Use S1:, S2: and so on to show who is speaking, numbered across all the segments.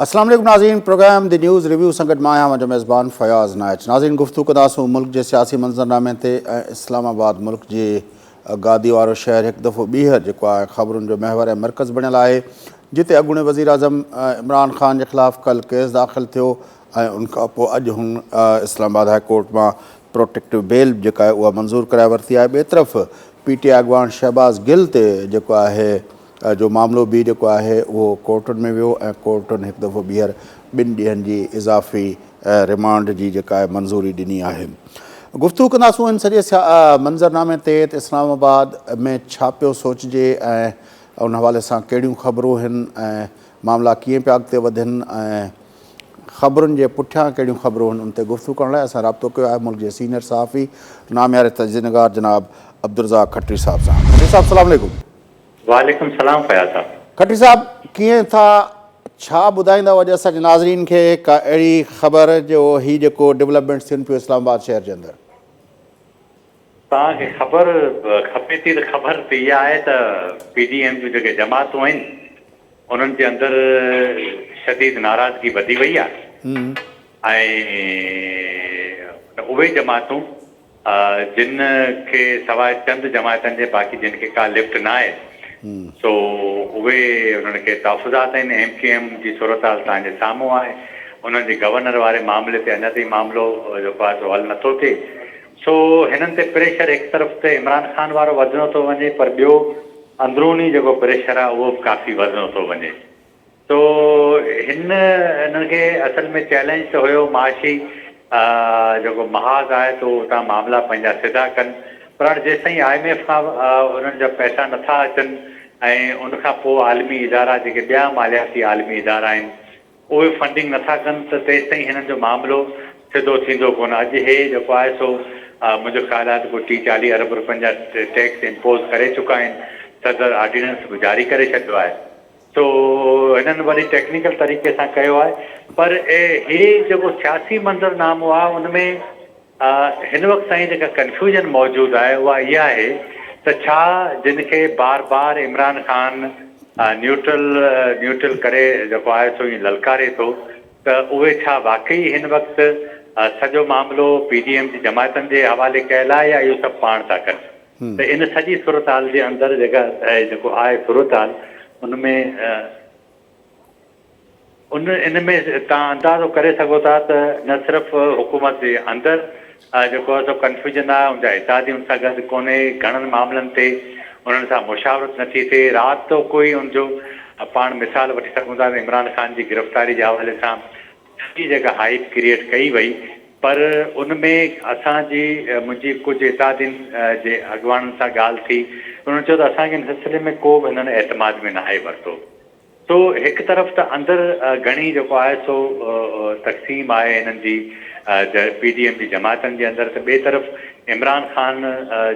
S1: اسلام عليڪم ناظرين پروگرام the news review سان گڏ مان آهيان اوهان جو ميزبان فياض نائچ ناظرين گفتگو ڪنداسون ملڪ جي سياسي منظرنامي تي ۽ اسلام آباد ملڪ جي گادي وارو شهر هڪ دفعو ٻيهر جيڪو آهي خبرن جو محور ۽ مرڪز بڻيل آهي جتي اڳوڻي وزيراعظم عمران خان جي خلاف ڪل ڪيس داخل ٿيو ۽ ان کان پوء اڄ هن اسلام آباد هاء ڪورٽ مان پروٽيڪٽو بيل جيڪا آهي اها منظور ڪرائي ورتي آهي ٻئي طرف پي ٽي آء اڳواڻ شهباز گل تي جيڪو آهي جو معاملو به جيڪو آهي اهو ڪورٽن ۾ ويو ۽ ڪورٽن هڪ دفعو ٻيهر ٻن ڏينهن جي اضافي رمانڊ جي جيڪا آهي منظوري ڏني آهي. گفتگو ڪنداسون ان سڄي منظرنامي تي ته اسلام آباد ۾ ڇا پيو سوچجي ۽ ان حوالي سان ڪهڙيون خبرون هن ۽ معاملا ڪيئن پيا اڳتي وڌن ۽ خبرن جي پٺيان ڪهڙيون خبرون هن ان تي گفتگو ڪرڻ لاء اسان رابطو ڪيو آهي ملڪ جي سينئر صحافي نامياري تجزيه نگار جناب عبدالرزاق کٽري صاحب سان. کٽري صاحب السلام عليڪم.
S2: وعليڪم السلام فياض صاحب.
S1: کٽي صاحب ڪيئن ٿا ڇا ٻڌائيندؤ اڄ اسان جي ناظرين کي ڪا اهڙي خبر جو هي جيڪو ڊولپمينٽس ٿين پيون اسلام آباد شهر جي اندر.
S2: توهان کي خبر کپي ٿي ته خبر ته اها آهي ته پي ڊي ايم جون جيڪي جماعتون آهن انهن جي اندر شديد ناراضگي وڌي وئي آهي ۽ اهي جماعتون جن کي سواء چند جماعتن جي باقي جن کي ڪا لفٽ ناهي سو اهي انهن کي تحفظات آهن، ايم ڪيو ايم جي صورتحال توهان جي سامهون آهي، انهن جي گورنر واري معاملي تي اڃا تائين معاملو جيڪو آهي سو حل نٿو ٿئي، سو هنن تي پريشر هڪ طرف ته عمران خان وارو وڌندو ٿو وڃي پر ٻيو اندروني جيڪو پريشر آهي اهو به ڪافي وڌندو ٿو وڃي. سو هن انهن کي اصل ۾ چئلينج ته هيو معاشي جيڪو محاذ آهي ته اتان معاملا پنهنجا سڌا ڪن پر هاڻي جيستائين I M F کان انهن جا پئسا نٿا اچن ۽ ان کان پوء عالمي ادارا جيڪي ٻيا مالياتي عالمي ادارا آهن اهي فنڊنگ نٿا ڪن ته تيستائين هنن جو معاملو سڌو ٿيندو ڪونه اڄ هي جيڪو آهي سو منهنجو خيال آهي ته ڪو ٽي چاليهه ارب روپين جا ٽيڪس امپوز ڪري چڪا آهن صدر آرڊيننس به جاري ڪري ڇڏيو آهي. سو هنن وڏي ٽيڪنيڪل طريقي سان ڪيو آهي پر هي جيڪو سياسي منظر نامو آهي ان ۾ هن وقت تائين جيڪا ڪنفيوزن موجود آهي اها اها آهي ته ڇا جن کي بار بار عمران خان نيوٽرل نيوٽرل ڪري جيڪو آهي سو ائين للڪاري ٿو ته اهي ڇا واقعي هن وقت سڄو معاملو پي ڊي ايم جي جماعتن جي حوالي ڪيل آهي يا اهو سڀ پاڻ ٿا ڪن. ته ان سڄي صورتحال جي اندر جيڪا جيڪو آهي صورتحال ان ۾ ان ان ۾ توهان اندازو ڪري سگهو ٿا ته نه صرف حڪومت جي اندر جيڪو آهي سو ڪنفيوزن آهي ان جا اتحادي ان سان گڏ ڪونهي گهڻن معاملن تي انهن سان مشاورت نٿي ٿئي رات تو ڪوئي ان جو پاڻ مثال وٺي سگهون ٿا ته عمران خان جي گرفتاري جي حوالي سان سڄي جيڪا هائيپ ڪريئيٽ ڪئي وئي پر ان ۾ اسان جي منهنجي ڪجهه اتحادين جي اڳواڻن سان ڳالهه ٿي انهن چيو ته اسان کي ان سلسلي ۾ ڪو به هنن اعتماد ۾ ناهي ورتو سو هڪ طرف ته اندر گهڻي جيڪو آهي سو تقسيم آهي هنن جي پي ڊي ايم جي جماعتن جي اندر ته ٻئي طرف عمران خان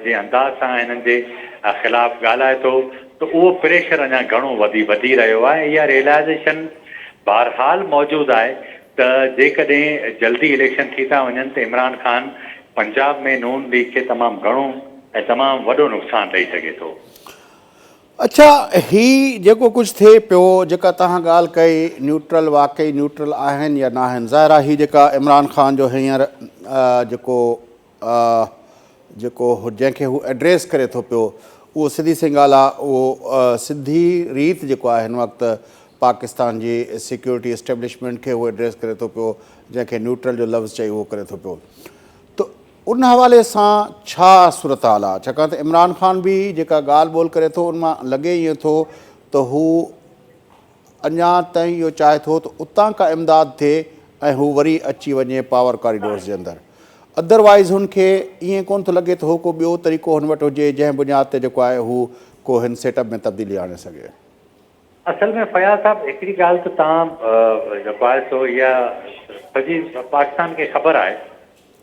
S2: جي انداز سان هنن جي خلاف ڳالهائي ٿو ته اهو پريشر اڃا گهڻو وڌي وڌي رهيو آهي اها ريئلائزيشن بهرحال موجود آهي ته جيڪڏهن جلدي اليڪشن ٿي ٿا وڃن ته عمران خان پنجاب ۾ نون ليگ کي تمام گهڻو ۽ تمام وڏو نقصان ڏئي سگهي ٿو.
S1: اڇا هي جيڪو ڪجهه ٿئي پيو جيڪا توهان ڳالهه ڪئي نيوٽرل واقعي نيوٽرل آهن يا ناهن ظاهر آهي هي جيڪا عمران خان جو هينئر جيڪو جيڪو جنهن کي هو ايڊريس ڪري ٿو پيو اهو سڌي سئين ڳالهه آهي اهو سڌي ريت جيڪو آهي هن وقت پاڪستان جي سيڪيورٽي اسٽيبلشمينٽ کي هو ايڊريس ڪري ٿو پيو جنهن کي نيوٽرل جو لفظ چئي اهو ڪري ٿو پيو ته ان حوالي سان ڇا صورتحال آهي ڇاڪاڻ ته عمران خان به جيڪا ڳالهه ٻولهه ڪري ٿو ان مان لڳي ائين ٿو ته هو اڃا تائين اهو چاهي ٿو ته اتان ڪا امداد ٿئي ۽ هو وري اچي وڃي پاور ڪاريڊورز جي اندر. ادر وائيز هن کي ائين ڪونه ٿو لڳي ته هو ڪو ٻيو طريقو هن وٽ هجي جنهن بنياد تي جيڪو آهي هو ڪو هن سيٽ اپ ۾ تبديلي آڻي سگهي.
S2: اصل ۾ فياض صاحب هڪڙي ڳالهه ته توهان جيڪو آهي سو اها سڄي پاڪستان کي خبر آهي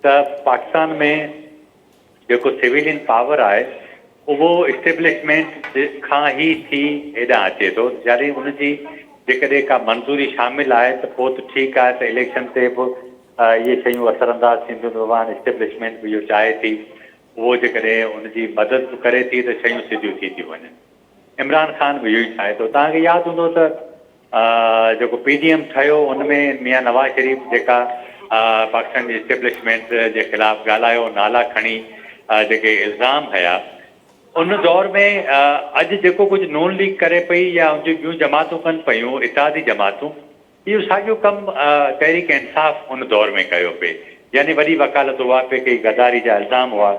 S2: ته پاڪستان ۾ جيڪو سويلين پاور آهي اهو اسٽيبلشمينٽ کان ئي ٿي هيڏانهن اچي ٿو يعني ان جي جيڪڏهن ڪا منظوري شامل آهي ته پوء ته ٺيڪ آهي ته اليڪشن تي به اهي شيون اثر انداز ٿينديون ته بابا هاڻي اسٽيبلشمينٽ به اهو چاهي ٿي اهو جيڪڏهن ان جي مدد به ڪري ٿي ته شيون سڌيون ٿي ٿيون وڃن عمران خان به اهو ئي چاهي ٿو توهان کي ياد هوندو ته. جيڪو پي ڊي ايم ٺهيو ان ۾ ميان نواز شريف جيڪا پاڪستان جي اسٽيبلشمينٽ جي خلاف ڳالهايو نالا کڻي جيڪي الزام هنيا ان دور ۾ اڄ جيڪو ڪجهه نون ليگ ڪري پئي يا ان جون ٻيون جماعتون ڪن پيون اتحادي جماعتون اهو ساڳيو ڪم تحريڪ انصاف ان دور ۾ ڪيو پئي يعني وڏي وڪالت اها پئي ڪئي غداري جا الزام هئا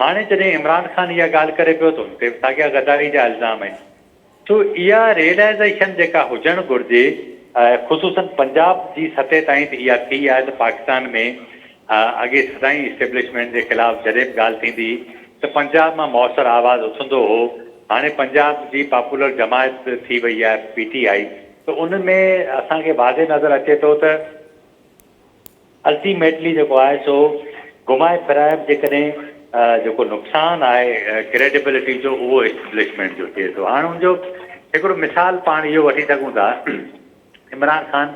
S2: هاڻي جڏهن عمران خان اها ڳالهه ڪري پيو ته ان تي به ساڳيا غداري جا الزام آهن. سو اها ريئلائيزيشن جيڪا هجڻ گهرجي خصوصن پنجاب جي سطح تائين ته اها ٿي آهي ته پاڪستان ۾ اڳي سدائين اسٽيبلشمينٽ جي خلاف جڏهن به ڳالهه ٿيندي هئي ته پنجاب مان موثر آواز اٿندو هو. هاڻي پنجاب جي پاپولر جماعت ٿي وئي آهي پي ٽي آء ته ان ۾ اسان کي واضح نظر اچي ٿو ته الٽيميٽلي جيڪو آهي سو گهمائي ڦيرائي به جيڪڏهن جيڪو نقصان آهي ڪريڊيبلٽي جو اهو اسٽيبلشمينٽ جو ٿئي ٿو. هاڻ ان جو هڪڙو مثال پاڻ اهو وٺي سگهون ٿا عمران خان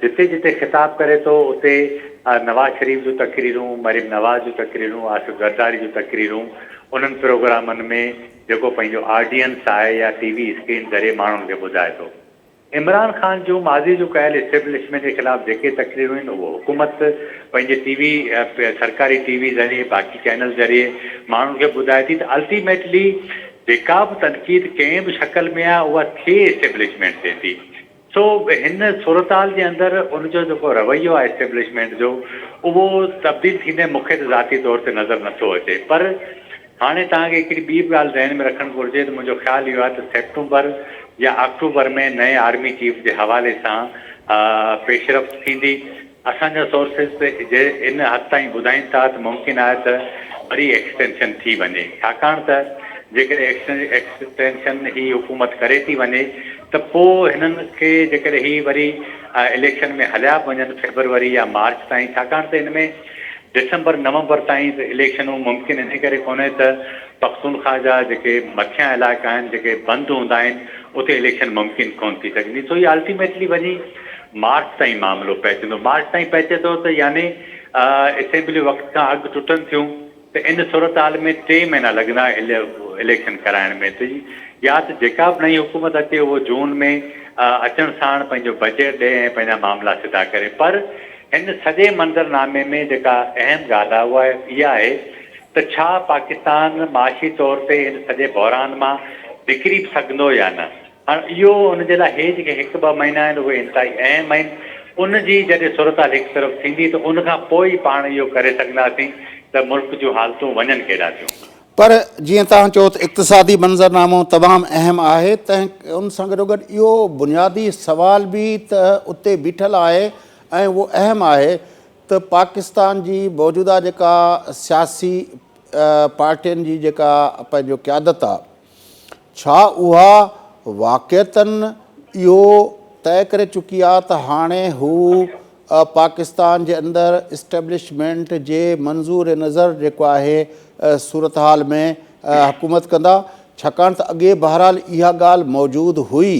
S2: جتي جتي خطاب ڪري ٿو اتي نواز شريف جون تقريرون، مريم نواز جون تقريرون، آصف زرداري جون تقريرون انهن پروگرامن ۾ جيڪو پنهنجو آڊينس آهي يا ٽي وي اسڪرين ذريعي ماڻهن کي ٻڌائي ٿو. عمران خان جون ماضي جون ڪيل اسٽيبلشمينٽ جي خلاف جيڪي تقريرون آهن اهو حڪومت پنهنجي ٽي وي سرڪاري ٽي وي ذريعي باقي چينل ذريعي ماڻهن کي ٻڌائي ٿي ته الٽيميٽلي جيڪا به تنقيد ڪنهن به شڪل ۾ آهي اها ٿئي اسٽيبلشمينٽ تي ٿي سو هن صورتحال جي اندر ان جو جيڪو رويو آهي اسٽيبلشمينٽ جو اهو تبديل ٿيندي مون کي ته ذاتي طور تي نظر نٿو اچي پر هاڻي توهان کي هڪڙي ٻي به ڳالهه ذهن ۾ رکڻ گهرجي ته منهنجو خيال اهو آهي ته سيپٽمبر يا آڪٽوبر ۾ نئين آرمي چيف جي حوالي سان پيش رفت ٿيندي. اسان جا سورسز جي ان حد تائين ٻڌائين ٿا ته ممڪن آهي ته وري ايڪسٽينشن ٿي وڃي ڇاڪاڻ ته جيڪڏهن ايڪسٽينشن هي حڪومت ڪري ٿي وڃي ته پوء هنن کي جيڪڏهن هي وري اليڪشن ۾ هليا به وڃن فيبروري يا مارچ تائين ڇاڪاڻ ته ان ۾ ڊسمبر نومبر تائين ته اليڪشنون ممڪن انهي ڪري ڪونهي ته پختونخواهه جا جيڪي مٿيان علائقا آهن جيڪي بند هوندا آهن اتي اليڪشن ممڪن ڪونه ٿي سگهندي سو هي الٽيميٽلي وڃي مارچ تائين معاملو پهچندو مارچ تائين پهچي ٿو ته يعني اسيمبليون وقت کان اڳ ٽٽن ٿيون ته ان صورتحال ۾ ٽي مهينا لڳندا اليڪشن ڪرائڻ ۾ ته يا ته جيڪا به نئين حڪومت اچي اهو جون ۾ اچڻ ساڻ پنهنجو بجيٽ ڏي ۽ پنهنجا معاملا سڌا ڪري پر هن سڄي منظرنامي ۾ جيڪا اهم ڳالهه آهي اها اها آهي ته ڇا پاڪستان معاشي طور تي ان سڄي بحران مان نڪري به سگهندو يا نه؟ هاڻ اهو ان جي لاء هي جيڪي هڪ ٻه مهينا آهن اهي انتهائي اهم آهن. ان جي جڏهن صورتحال هڪ طرف ٿيندي ته ان کان پوء ئي پاڻ اهو ڪري سگهنداسين ته ملڪ جون حالتون وڃن ڪيڏانهن ٿيون.
S1: پر جيئن توهان چيو ته اقتصادي منظرنامو تمام اهم آهي تنهن ان سان گڏوگڏ اهو بنيادي سوال به ته اتي بيٺل آهي ۽ اهو اهم آهي ته پاڪستان جي موجوده جيڪا سياسي پارٽين جي جيڪا پنهنجو قيادت آ ڇا اها واقعتن اهو طئي ڪري چڪي آ ته هاڻي هو پاڪستان جي اندر اسٽيبلشمينٽ جي منظور نظر جيڪو آهي صورتحال ۾ حڪومت ڪندا ڇاڪاڻ ته اڳي بهرحال اها ڳالهه موجود هئي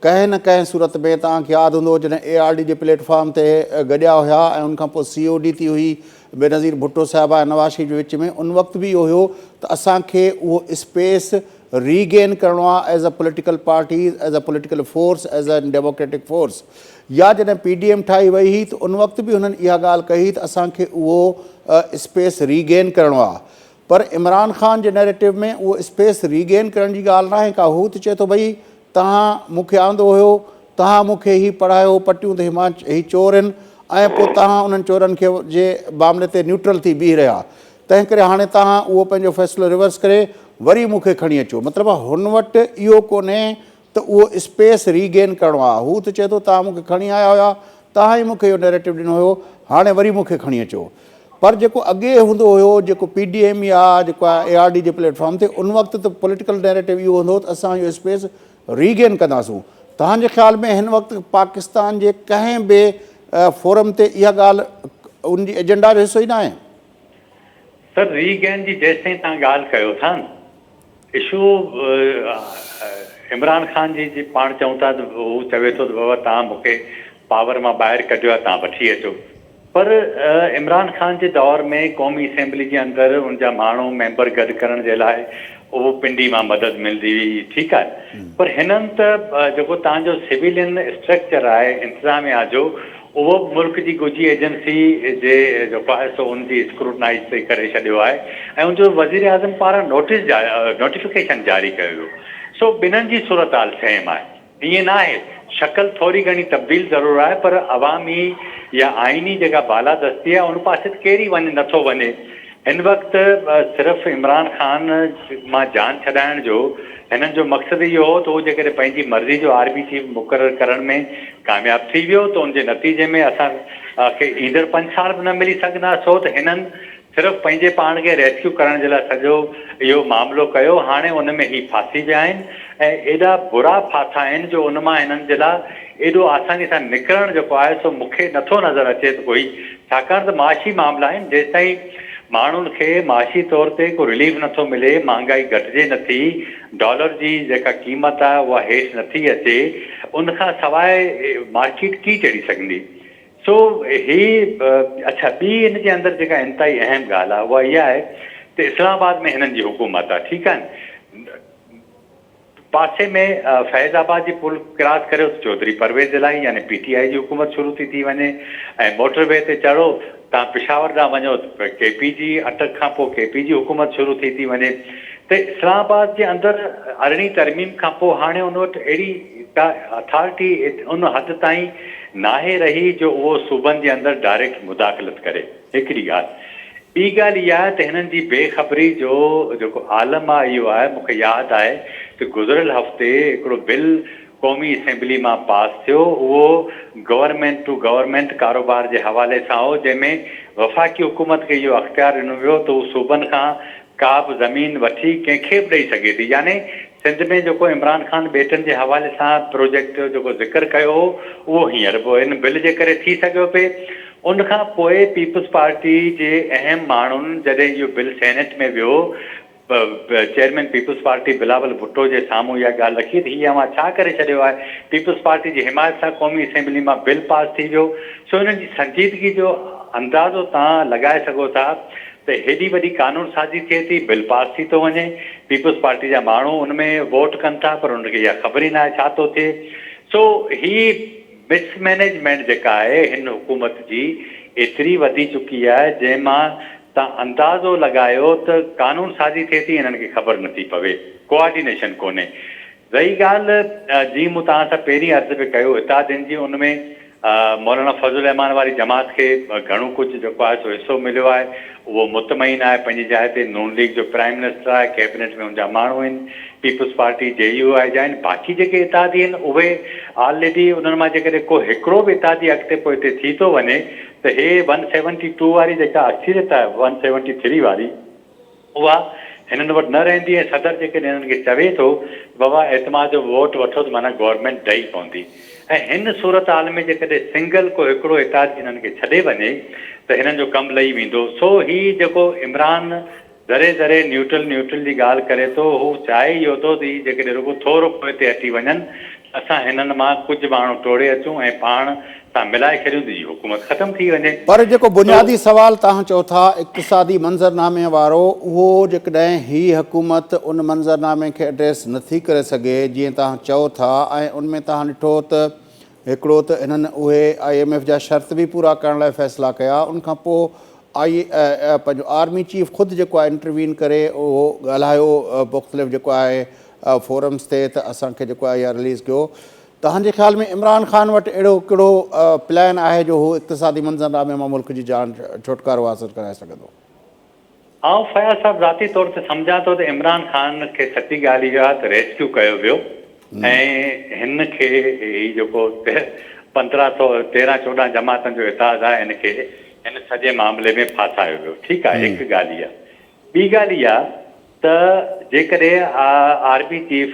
S1: ڪنهن نه ڪنهن صورت ۾ توهان کي ياد هوندو جڏهن اي آر ڊي جي پليٽ فارم تي گڏيا هيا ۽ ان کان پوء سي او ڊي ٿي هئي بينظير ڀٽو صاحبه ۽ نواز شريف جي وچ ۾ ان وقت به اهو هيو ته اسان کي اهو اسپيس ري گين ڪرڻو آهي as a political parties as a political force as a democratic force يا جڏهن پي ڊي ايم ٺاهي وئي هئي ته ان وقت به هنن اها ڳالهه ڪئي هئي ته اسان کي اهو اسپيس ري گين ڪرڻو آهي پر عمران خان جي نيريٽو ۾ اهو اسپيس ري گين ڪرڻ جي ڳالهه ناهي ڪا هو ته چئي ٿو ڀئي توهان مون کي آندو هيو، توهان مون کي هي پڙهايو پٽيون ته هي مان هي چور هن ۽ پوء توهان انهن چورن کي جي معاملي تي نيوٽرل ٿي بيهي رهيا تنهن ڪري هاڻي توهان اهو پنهنجو فيصلو ريورس ڪري وري مون کي کڻي اچو مطلب هن وٽ اهو ڪونهي ته اهو اسپيس ري گين ڪرڻو آهي هو ته چئي ٿو توهان مون کي کڻي آيا هيا توهان ئي مون کي اهو نيريٽو ڏنو هيو هاڻي وري مون کي کڻي اچو پر جيڪو اڳي هوندو هيو جيڪو پي ڊي ايم يا جيڪو آهي اي آر ڊي جي پليٽ فارم تي ان وقت ته پوليٽيڪل نيريٽو اهو هوندو هو ته اسان اهو اسپيس ري گين ڪنداسون توهان جي خيال ۾ هن وقت پاڪستان جي ڪنهن به فورم تي اها ڳالهه ان جي ايجنڊا جو حصو ئي ناهي؟
S2: سر ري گين جي جيستائين توهان ڳالهه ڪيو ٿا نه اشو عمران خان جي جي پاڻ چئون ٿا ته هو چوي ٿو ته بابا توهان مون کي پاور مان ٻاهر ڪڍيو آهي توهان وٺي اچو پر عمران خان جي دور ۾ قومي اسيمبلي جي اندر ان جا ماڻهو ميمبر گڏ ڪرڻ جي لاء اهو پنڊي مان مدد ملندي هئي ٺيڪ آهي پر هنن ته جيڪو توهان جو سويلين اسٽرڪچر آهي انتظاميا جو اهو به ملڪ جي ڳجهي ايجنسي جي جيڪو آهي سو ان جي اسڪروٽنائز تي ڪري ڇڏيو آهي ۽ ان جو وزيراعظم پاران نوٽيس نوٽيفڪيشن جاري ڪيو ويو سو ٻنهن جي صورتحال سيم آهي ائين نه آهي شڪل ٿوري گهڻي تبديل ضرور آهي پر عوامي يا آئيني جيڪا بالادستي آهي ان پاسي ته ڪير ئي وڃي نٿو وڃي. هن وقت صرف عمران خان مان جان ڇڏائڻ جو هنن جو مقصد اهو هو ته هو جيڪڏهن پنهنجي مرضي جو آرمي چيف مقرر ڪرڻ ۾ ڪامياب ٿي ويو ته ان جي نتيجي ۾ اسان کي ايندڙ پنج سال به نه ملي سگهندا سو ته هنن صرف پنهنجي پاڻ کي ريسڪيو ڪرڻ جي لاء سڄو اهو معاملو ڪيو هاڻي ان ۾ هي ڦاسي ويا آهن ۽ ايڏا برا ڦاٿا آهن جو ان مان هنن جي لاء ايڏو آساني سان نڪرڻ جيڪو آهي سو مون کي نٿو نظر اچي ته ڪوئي ڇاڪاڻ ته معاشي معاملا آهن جيستائين ماڻهن کي معاشي طور تي ڪو رليف نٿو ملي مهانگائي گهٽجي نٿي ڊالر جي جيڪا قيمت آهي اها هيٺ نٿي اچي ان کان سواء مارڪيٽ ڪي چڙهي سگهندي سو هي اڇا ٻي ان جي اندر جيڪا انتهائي اهم ڳالهه آهي اها اها آهي ته اسلام آباد ۾ هنن جي حڪومت آهي ٺيڪ آهي پاسي ۾ فيض آباد جي پل ڪراس ڪريو ته چوڌري پرويز الاهي يعني پي ٽي آء جي حڪومت شروع ٿي ٿي وڃي ۽ موٽر وي تي چڙهو تان پشاور ڏانهن وڃو ته ڪي پي جي اٽڪ کان پوء ڪي پي جي حڪومت شروع ٿي ٿي وڃي ته اسلام آباد جي اندر ارڙهين ترميم کان پوء هاڻي ان وٽ اهڙي ڪا اٿارٽي ان حد تائين ناهي رهي جو اهو صوبن جي اندر ڊائريڪٽ مداخلت ڪري هڪڙي ڳالهه ٻي ڳالهه اها آهي ته هنن جي بي خبري جو جيڪو عالم آهي اهو آهي مون کي ياد آهي ته گذريل هفتي هڪڙو بل قومي اسيمبلي مان پاس ٿيو اهو گورنمينٽ ٽو گورنمينٽ ڪاروبار جي حوالي سان هو جنهن ۾ وفاقي حڪومت کي اهو اختيار ڏنو ويو ته هو صوبن کان ڪا به زمين وٺي ڪنهن کي به ڏئي سگهي ٿي يعني سنڌ ۾ جيڪو عمران خان ٻيٽن جي حوالي سان پروجيڪٽ جو جيڪو ذڪر ڪيو هو اهو هينئر به ان بل جي ڪري ٿي سگهيو پئي ان کان پوء پيپلز پارٽي جي اهم ماڻهن جڏهن اهو بل سينيٽ ۾ ويو chairman peoples party Bilawal Bhutto جي سامهون اها ڳالهه رکي ته هي اوهان ڇا ڪري ڇڏيو آهي، پيپلز پارٽي جي حمايت سان قومي اسيمبلي مان بل پاس ٿي ويو، سو انهن جي سنجيدگي جو اندازو توهان لڳائي سگهو ٿا ته هيڏي وڏي قانون سازي ٿئي ٿي، بل پاس ٿي ٿو وڃي، پيپلز پارٽي جا ماڻهو ان ۾ ووٽ ڪن ٿا پر انهن کي اها خبر ئي ناهي ڇا ٿو ٿئي، سو هي مس مئنيجمينٽ جيڪا آهي هن حڪومت جي ايتري وڌي چڪي آهي جنهن مان تان اندازو لڳايو ته قانون سازي ٿئي ٿي هنن کي خبر نٿي پوي ڪوآرڊينيشن ڪونهي. رهي ڳالهه جيئن مون توهان سان پهرين عرض به ڪيو اتحادين جي ان ۾ مولانا فضل الرحمان واري جماعت کي گهڻو ڪجهه جيڪو آهي سو حصو مليو آهي اهو مطمئن آهي پنهنجي جاء تي نون ليگ جو پرائم منسٽر آهي ڪيبنيٽ ۾ ان جا ماڻهو آهن پيپلز پارٽي جي يو آء جا آهن باقي جيڪي اتحادي آهن اهي آلريڊي انهن مان جيڪڏهن ڪو هڪڙو به اتحادي اڳتي پوئتي ٿي ٿو وڃي ته هي ون سيونٽي ٽو واري جيڪا اڪثريت آهي ون سيونٽي ٿري واري اها هنن وٽ نه رهندي ۽ صدر جيڪڏهن هنن کي چوي ٿو ته بابا اعتماد جو ووٽ وٺو ته معنيٰ گورنمينٽ ڊهي پوندي ۽ هن صورتحال ۾ جيڪڏهن سنگل ڪو هڪڙو اتحادي هنن کي ڇڏي وڃي ته هنن جو ڪم لهي ويندو سو هي جيڪو عمران ذري ذري نيوٽرل نيوٽرل جي ڳالهه ڪري ٿو، هو چاهي اهو ٿو ته هي جيڪڏهن رڳو ٿورو پوئتي هٽي وڃن ته اسان هنن مان ڪجهه ماڻهو ٽوڙي اچون ۽ پاڻ سان ملائي ڇڏيون ته جي حڪومت ختم ٿي وڃي.
S1: پر جيڪو بنيادي سوال توهان چئو ٿا اقتصادي منظرنامي وارو اهو جيڪڏهن هي حڪومت ان منظرنامي کي ايڊريس نٿي ڪري سگهي جيئن توهان چئو ٿا ۽ ان ۾ توهان ڏٺو ته هڪڙو ته انهن اهي I M F جا شرط به پورا ڪرڻ لاء فيصلا ڪيا ان کان پوء آء پنهنجو آرمي چيف خود جيڪو آهي انٽروين ڪري اهو ڳالهايو مختلف جيڪو آهي فورمز تي ته اسان کي جيڪو آهي اها رليز ڪيو توهان جي خيال ۾ عمران خان وٽ اهڙو ڪهڙو پلان آهي جو هو اقتصادي منظرنامي مان ملڪ جي جان ڇوٽڪارو حاصل ڪرائي سگهندو؟
S2: آئون فياض صاحب ذاتي طور تي سمجهان ٿو ته عمران خان کي سچي ڳالهه اها آهي ته ريسڪيو ڪيو ويو ۽ هن کي هي جيڪو 1500 تيرهن چوڏهن جماعتن جو اتحاد آهي هن کي هن سڄي معاملي ۾ ڦاسايو ويو ٺيڪ آهي هڪ ڳالهه اها ٻي ڳالهه اها ته جيڪڏهن army chief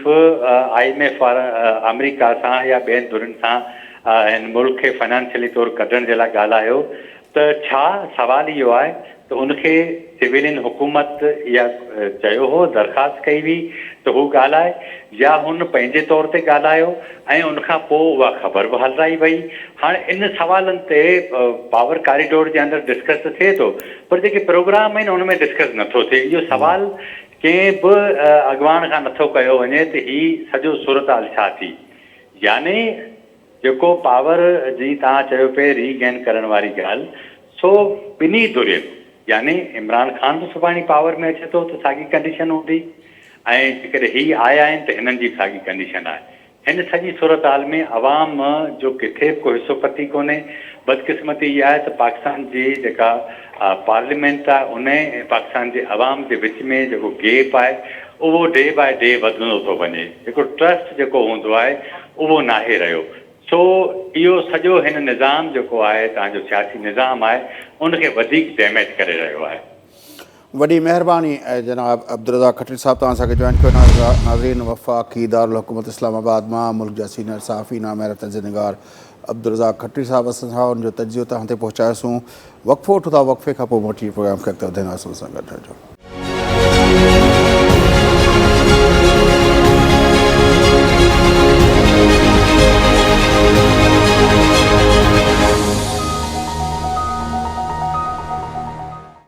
S2: I M F وارا آمريڪا سان يا ٻين ڌرين سان هن ملڪ کي فنانشلي طور ڪڍڻ جي لاء ڳالهايو ته ڇا سوال اهو آهي ته ان کي سويلين حڪومت اها چيو هو، درخواست ڪئي هئي ته هو ڳالهائي يا هن پنهنجي طور تي ڳالهايو ۽ ان کان پوء اها خبر به هلرائي وئي. هاڻ ان سوالن تي پاور ڪاريڊور جي اندر ڊسڪس ته ٿئي ٿو پر جيڪي پروگرام آهن ان ۾ ڊسڪس نه ٿو ٿئي. اهو سوال ڪنهن به اڳواڻ کان نٿو ڪيو وڃي ته هي سڄو صورتحال ڇا ٿي يعني جيڪو پاور جي توهان چيو پئي ري گين ڪرڻ واري ڳالهه سو ٻنهي ڌرين يعني عمران خان به سڀاڻي پاور ۾ اچي ٿو ته ساڳي ڪنڊيشن هوندي ۽ جيڪڏهن هي آيا آهن ته هنن جي به ساڳي ڪنڊيشن آهي. هن سڄي صورتحال ۾ عوام جو ڪٿي به ڪو حصو پتي ڪونهي. بدقسمتي اها آهي ته پاڪستان جي جيڪا پارليامينٽ آهي ان ۽ پاڪستان جي عوام جي وچ ۾ جيڪو گيپ آهي اهو ڊي باء ڊي وڌندو ٿو وڃي. هڪڙو ٽرسٽ جيڪو هوندو آهي اهو ناهي رهيو. سو اهو سڄو هن نظام جيڪو آهي توهان جو سياسي نظام آهي ان کي وڌيڪ ڊيميج ڪري رهيو آهي.
S1: وڏي مهرباني جناب عبدالرزاق کٽري صاحب توهان اسان کي جوائن ڪيو ناظرين وفاقي دارالحڪومت اسلام آباد مان ملڪ جا سينئر صحافي ناميارا تجزيه نگار عبدالرزاق کٽري صاحب اسان سان ان جو تجزيو توهان تي پهچايوسون وقفو وٺون ٿا وقفي کان پوء موٽي پروگرام کي اڳتي وڌائينداسون اسان گڏ رهجو.